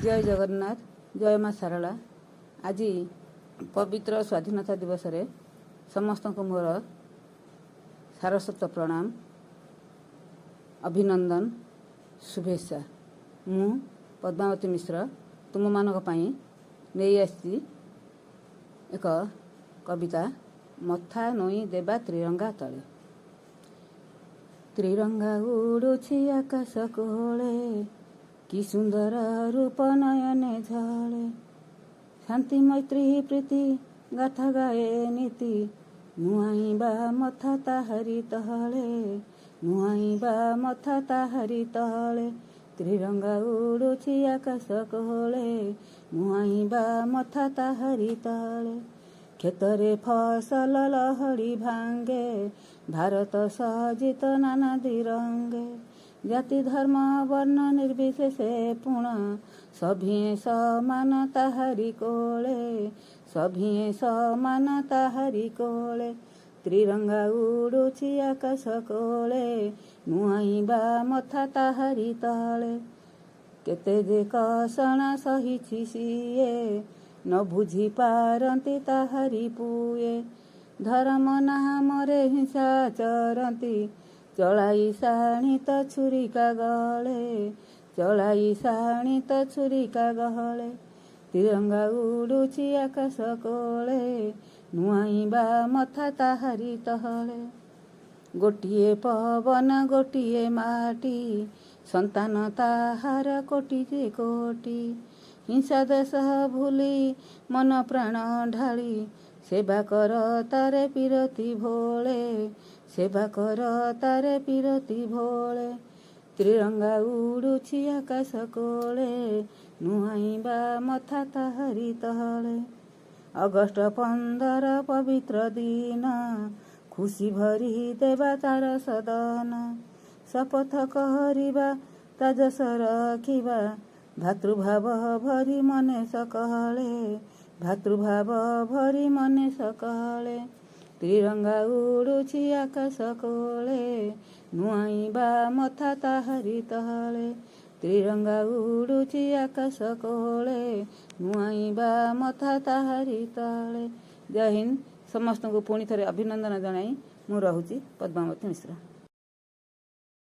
ଜୟ ଜଗନ୍ନାଥ, ଜୟ ମା ଶାରଳା। ଆଜି ପବିତ୍ର ସ୍ୱାଧୀନତା ଦିବସରେ ସମସ୍ତଙ୍କୁ ମୋର ସାରସ୍ୱତ ପ୍ରଣାମ, ଅଭିନନ୍ଦନ, ଶୁଭେଚ୍ଛା। ମୁଁ ପଦ୍ମାବତୀ ମିଶ୍ର ତୁମମାନଙ୍କ ପାଇଁ ନେଇ ଆସିଛି ଏକ କବିତା, ମଥା ନୋଇଁ ଦେବା ତ୍ରିରଙ୍ଗା ତଳେ। ତ୍ରିରଙ୍ଗା ଉଡ଼ୁଛି ଆକାଶ କୋଳେ, କି ସୁନ୍ଦର ରୂପ ନୟନେ ଝଳେ। ଶାନ୍ତି, ମୈତ୍ରୀ, ପ୍ରୀତି ଗାଥା ଗାଏ ନୀତି, ନୁଆଇଁବା ମଥା ତାହାରି ତଳେ, ନୁଆଇଁବା ମଥା ତାହାରି ତଳେ। ତ୍ରିରଙ୍ଗା ଉଡ଼ୁଛି ଆକାଶ କୋଳେ, ନୁଆଇଁବା ମଥା ତାହାରି ତଳେ। କ୍ଷେତରେ ଫସଲ ଲହଡ଼ି ଭାଙ୍ଗେ, ଭାରତ ସଜିତ ନାନାଦି ରଙ୍ଗେ। ଜାତି, ଧର୍ମ, ବର୍ଣ୍ଣ ନିର୍ବିଶେଷେ ପୁଣ ସଭିଏଁ ସମାନ ତାହାରି କୋଳେ, ସଭିଏଁ ସମାନ ତାହାରି କୋଳେ। ତ୍ରିରଙ୍ଗା ଉଡ଼ୁଛି ଆକାଶ କୋଳେ, ନୁଆଇଁବା ମଥା ତାହାରି ତଳେ। କେତେ ଯେ କଷଣା ସହିଛି ସିଏ, ନ ବୁଝି ପାରନ୍ତି ତାହାରି ପୁଏ। ଧର୍ମ ନାମରେ ହିଂସା ଚରନ୍ତି, ଚଳାଇ ଶାଣିତ ଛୁରିକା ଗଳେ, ଚଳାଇ ଶାଣିତ ଛୁରିକା ଗହଳେ। ତ୍ରିରଙ୍ଗା ଉଡ଼ୁଛି ଆକାଶ କୋଳେ, ନୁଆଇଁବା ମଥା ତାହାରି ତଳେ। ଗୋଟିଏ ପବନ, ଗୋଟିଏ ମାଟି, ସନ୍ତାନ ତାହାର କୋଟି ଯେ କୋଟି। ହିଂସା ଦେଶ ଭୁଲି ମନ ପ୍ରାଣ ଢାଳି ସେବା କର ତାରେ ପୀରତି ଭୋଳେ, ସେବା କର ତାରେ ପୀରତି ଭୋଳେ। ତ୍ରିରଙ୍ଗା ଉଡ଼ୁଛି ଆକାଶ କୋଳେ, ନୁଆଇଁବା ମଥା ତାହାରି ତଳେ। ଅଗଷ୍ଟ 15 ପବିତ୍ର ଦିନ, ଖୁସି ଭରି ଦେବା ତାର ସଦନ। ଶପଥ କରିବା, ତା ଯଶ ରଖିବା, ଭାତୃଭାବ ଭରି ମନେ ସକଳେ, ଭାତୃଭାବ ଭରି ମନେ ସକଳେ। ତ୍ରିରଙ୍ଗା ଉଡ଼ୁଛି ଆକାଶ କୋଳେ, ନୁଆଇଁବା ମଥା ତାହାରି ତଳେ। ତ୍ରିରଙ୍ଗା ଉଡ଼ୁଛି ଆକାଶ କୋଳେ, ନୁଆଇଁବା ମଥା ତାହାରି ତଳେ। ଜୟ ହିନ୍ଦ। ସମସ୍ତଙ୍କୁ ପୁଣି ଥରେ ଅଭିନନ୍ଦନ ଜଣାଇ ମୁଁ ରହୁଛି। ପଦ୍ମାବତୀ ମିଶ୍ର।